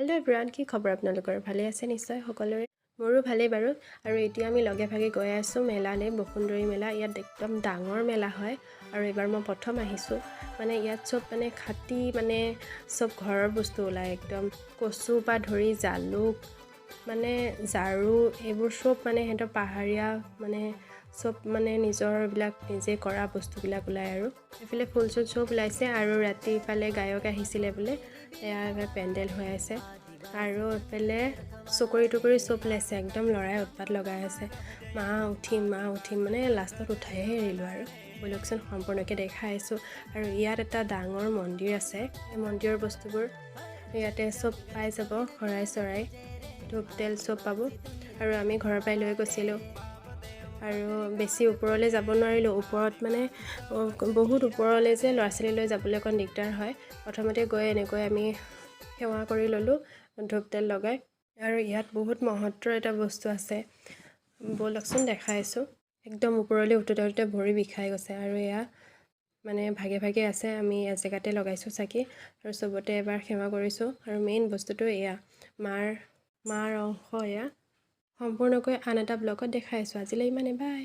Hello' everyone, কি খবৰ আপোনালোকৰ? ভালে আছে নিশ্চয় সকলোৰে। মোৰো ভালেই বাৰু। আৰু এতিয়া আমি লগে ভাগে গৈ আছোঁ মেলালৈ, বসুন্ধৰী মেলা। ইয়াত একদম ডাঙৰ মেলা হয় আৰু এইবাৰ মই প্ৰথম আহিছোঁ। মানে ইয়াত চব মানে খাটি মানে চব ঘৰৰ বস্তু ওলায়, একদম কচুৰ পৰা ধৰি জালুক, মানে ঝাৰু, এইবোৰ চব, মানে সিহঁতৰ পাহাৰীয়া মানে চব মানে নিজৰ এইবিলাক নিজে কৰা বস্তুবিলাক ওলায়। আৰু এইফালে ফুল চুল চব ওলাইছে। আৰু ৰাতি ইফালে গায়ক আহিছিলে বোলে, এয়া পেণ্ডেল হৈ আছে। আৰু এইফালে চকৰি টকৰি চব ওলাইছে। একদম ল'ৰাই উৎপাত লগাই আছে, মা উঠিম, মা উঠিম, মানে লাষ্টত উঠাইহে এৰিলোঁ। আৰু ব'লকচোন, সম্পূৰ্ণকৈ দেখাই আছোঁ। আৰু ইয়াত এটা ডাঙৰ মন্দিৰ আছে। এই মন্দিৰৰ বস্তুবোৰ ইয়াতে চব পাই যাব, শৰাই চৰাই, ধূপ তেল চব পাব। আৰু আমি ঘৰৰ পৰাই লৈ গৈছিলোঁ আৰু বেছি ওপৰলৈ যাব নোৱাৰিলোঁ। ওপৰত মানে বহুত ওপৰলৈ যে ল'ৰা ছোৱালী লৈ যাবলৈ অকণ দিগদাৰ হয়। প্ৰথমতে গৈ এনেকৈ আমি সেৱা কৰি ল'লোঁ ধূপ তেল লগাই। আৰু ইয়াত বহুত মহত্বৰ এটা বস্তু আছে, ব'লকচোন দেখাই আছোঁ। একদম ওপৰলৈ উঠোতে উঠোতে ভৰি বিষাই গৈছে। আৰু এয়া মানে ভাগে ভাগে আছে, আমি এজেগাতে লগাইছোঁ চাকি আৰু চবতে এবাৰ সেৱা কৰিছোঁ। আৰু মেইন বস্তুটো এয়া মাৰ অংশ। এয়া সম্পূৰ্ণকৈ আন এটা ব্লগত দেখাই আছোঁ। আজিলৈ ইমানে, বাই।